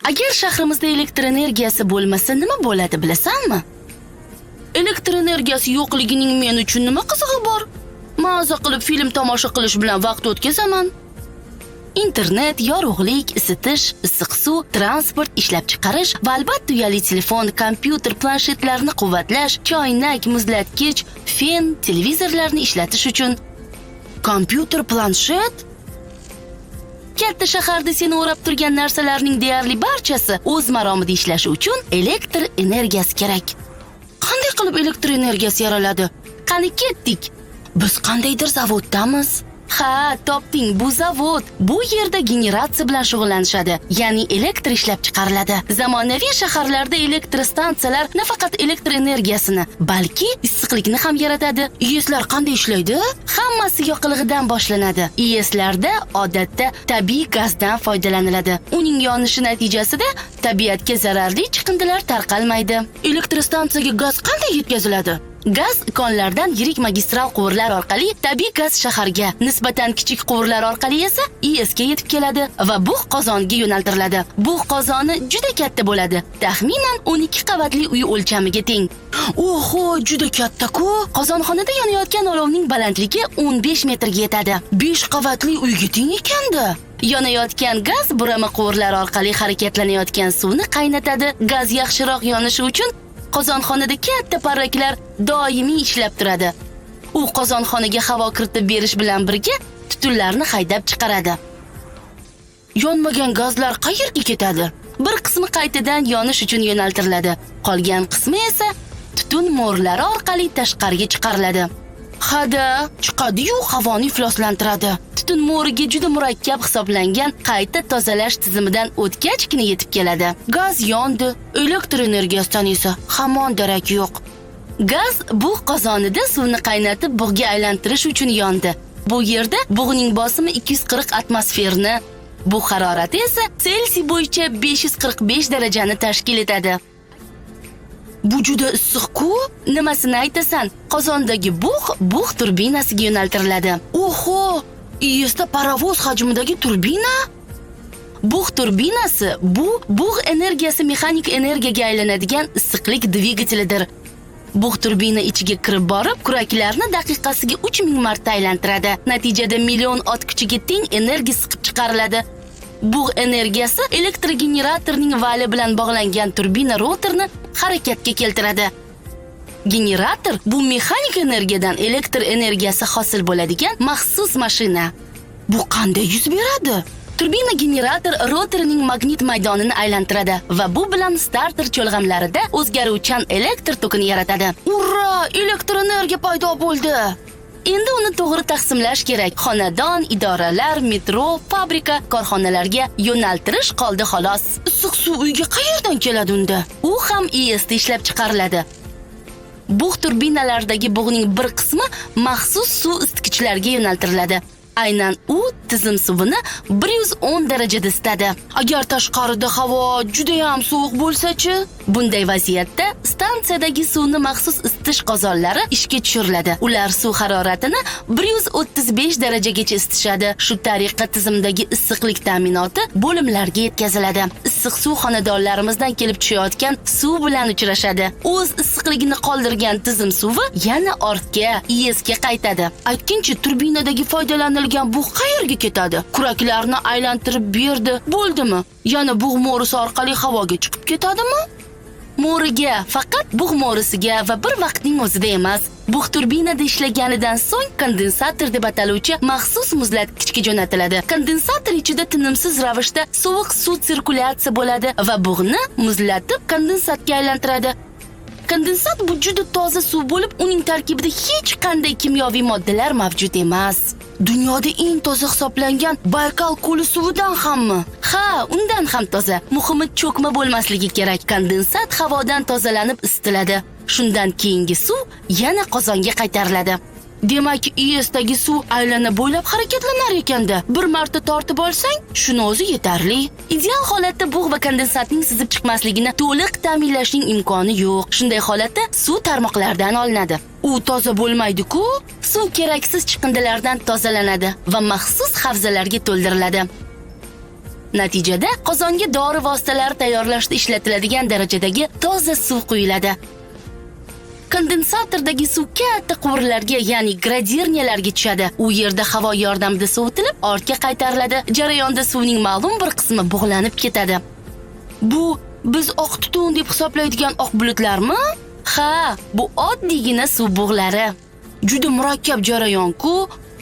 Agar shahrimizda elektr energiyasi bo'lmasa, nima bo'ladi bilasanmi? Elektr energiyasi yo'qligining men uchun nima qizig'i bor? Maza qilib film tomosha qilish bilan vaqt o'tkazaman. Internet, yorug'lik, isitish, issiq suv, transport, ishlab chiqarish va albatta uyali telefon, kompyuter, planshetlarni quvvatlash, choynak, muzlatkich, fen, televizorlarni ishlatish uchun. Kompyuter, planshet? Katta shaharda seni o'rab turgan narsalarning deyarli barchasi o'z maromida ishlashi uchun elektr energiyasi kerak. Qanday qilib elektr energiyasi yaraladi? Qani ketdik. Biz qandaydir zavoddamiz. Ha, topding, bu zavod. Bu yerda generatsiya bilan shug'ullanishadi, ya'ni elektr ishlab chiqariladi. Zamonaviy shaharlarda elektrostansiyalar nafaqat elektr energiyasini, balki issiqlikni ham yaratadi. IESlar qanday ishlaydi? Hammasi yoqilg'idan boshlanadi. IESlarda odatda tabiiy gazdan foydalaniladi. Uning yonishi natijasida tabiatga zararli chiqindilar tarqalmaydi. Elektrostansiyaga gaz qanday yetkaziladi? Gaz konlardan yirik magistral quvurlar orqali tabiiy gaz shaharga, nisbatan kichik quvurlar orqali esa IESga yetib keladi va bug' qozoniga yo'naltiriladi. Bug' qozoni juda katta bo'ladi. Taxminan 12 qavatli uy o'lchamiga teng. Oho, juda katta-ku. Qozonxonada yonayotgan olovning balandligi 15 metrga yetadi. 5 qavatli uyga teng ekanda. Yonayotgan gaz burama quvurlar orqali harakatlanayotgan suvni qaynatadi. Gaz yaxshiroq yonishi uchun qozonxonada katta parraklar doimiy ishlab turadi. U qozonxonaga havo kiritib berish bilan birga tutunlarni haydab chiqaradi. Yonmagan gazlar qayerga ketadi? Bir qismi qaytadan yonish uchun yo'naltiriladi. Qolgan qismi esa tutun mo'rlari orqali tashqariga chiqariladi. Hada, chiqadi-yu havoni ifloslantiradi. Tutun mo'riga juda murakkab hisoblangan qayta tozalash tizimidan o'tgachgina yetib keladi. Gaz yondi, elektr energiyasidan esa hamon darak yo'q. Gaz bug' qozonida suvni qaynatib bug'ga aylantirish uchun yondi. Bu yerda bug'ning bosimi 240 atmosferni, bug' harorati esa Selsiy bo'yicha 545 darajani tashkil etadi. Bu juda issiq-ku. Nimasini aytasan? Qozondagi bug' bug' turbinasiga yo'naltiriladi. Oho, IESda parovoz hajmidagi turbina? Bug' turbinasi bu bug' energiyasi mexanik energiyaga aylanadigan issiqlik dvigatelidir. Bug' turbina ichiga kirib borib, kuraklarni daqiqasiga 3000 marta aylantiradi. Natijada million ot kuchiga teng energiya siqib chiqariladi. Bug' energiyasi elektrogeneratorning vali bilan bog'langan turbina rotorni harakatga keltiradi. Generator bu mexanik energiyadan elektr energiyasi hosil bo'ladigan maxsus mashina. Bu qanday yuz beradi? Turbina generator rotorining magnit maydonini aylantiradi va bu bilan starter cho'lg'amlarida o'zgaruvchan elektr tokini yaratadi. Urra! Elektr energiya paydo bo'ldi. Endi uni to'g'ri taqsimlash kerak. Xonadon, idoralar, metro, fabrika, korxonalarga yo'naltirish qoldi xolos. Issiq suv uyga qayerdan keladi unda? U ham IESda ishlab chiqariladi. Bug' turbinalardagi bug'ning bir qismi maxsus suv isitgichlarga yo'naltiriladi. Aynan u tizim suvini 110 darajada isitadi. Agar tashqarida havo juda ham sovuq bo'lsa-chi? Bunday vaziyatda stansiyadagi suvni maxsus isitish qozonlari ishga tushiriladi. Ular suv haroratini 135 darajagacha isitishadi. Shu tariqa tizimdagi issiqlik ta'minoti bo'limlarga yetkaziladi. Issiq suv xonadonlarimizdan kelib tushayotgan suv bilan uchrashadi. O'z issiqligini qoldirgan tizim suvi yana ortga, IESga qaytadi. Aytginchi, turbinadagi foydalanilgan bug' qayerga ketadi? Kuraklarni aylantirib berdi, bo'ldimi? Yana bug' mo'risi orqali havoga chiqib ketadimi? Mo'riga, faqat bug' mo'risiga va bir vaqtning o'zida emas. Bug' turbinada ishlaganidan so'ng kondensator deb ataluvchi maxsus muzlatgichga jo'natiladi. Kondensator ichida tinimsiz ravishda sovuq suv sirkulyatsiya bo'ladi va bug'ni muzlatib kondensatga aylantiradi. Kondensat bu juda toza suv bo'lib, uning tarkibida hech qanday kimyoviy moddalar mavjud emas. Dunyoda eng toza hisoblangan Baykal ko'li suvidan hammi? Ha, undan ham toza. Muhimi cho'kma bo'lmasligi kerak. Kondensat havodan tozalanib isitiladi. Shundan keyingi suv yana qozonga qaytariladi. Demak, IESdagi suv aylana bo'ylab harakatlanar ekanda. Bir marta tortib olsang, shuni o'zi yetarli. Ideal holatda bug' va kondensatning sizib chiqmasligini to'liq ta'minlashning imkoni yo'q. Shunday holatda suv tarmoqlardan olinadi. U toza bo'lmaydi-ku. Suv keraksiz chiqindilardan tozalanadi va maxsus havzalarga to'ldiriladi. Natijada qozonga dori vositalari tayyorlashda ishlatiladigan darajadagi toza suv quyiladi. Kondensatordagi suv katta quvurlarga, ya'ni gradirniyalarga tushadi. U yerda havo yordamida sovitilib, ortga qaytariladi. Jarayonda suvning ma'lum bir qismi bug'lanib ketadi. Bu biz oq tutun deb hisoblaydigan oq bulutlarmi? Ha, bu oddiygina suv bug'lari. Juda murakkab jarayon-ku.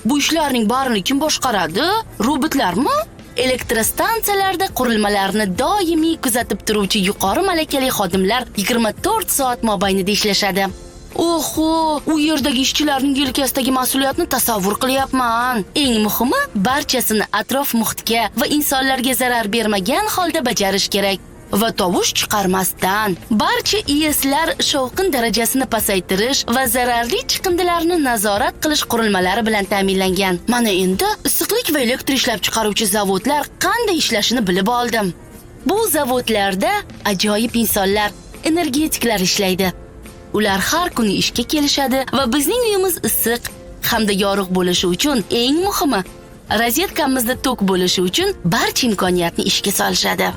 Bu ishlarning barini kim boshqaradi? Robotlarmi? Elektrostansiyalarda qurilmalarni doimiy kuzatib turuvchi yuqori malakali xodimlar 24 soat mobaynida ishlashadi. Oho, u yerdagi ishchilarning yelkasidagi mas'uliyatni tasavvur qilyapman. Eng muhimi, barchasini atrof muhitga va insonlarga zarar bermagan holda bajarish kerak va tovush chiqarmasdan. Barcha IESlar shovqin darajasini pasaytirish va zararli chiqindilarni nazorat qilish qurilmalari bilan ta'minlangan. Mana endi issiqlik va elektr ishlab chiqaruvchi zavodlar qanday ishlashini bilib oldim. Bu zavodlarda ajoyib insonlar, energetiklar ishlaydi. Ular har kuni ishga kelishadi va bizning uyimiz issiq hamda yorug' bo'lishi uchun, eng muhimi, rozetkamizda tok bo'lishi uchun barcha imkoniyatni ishga solishadi.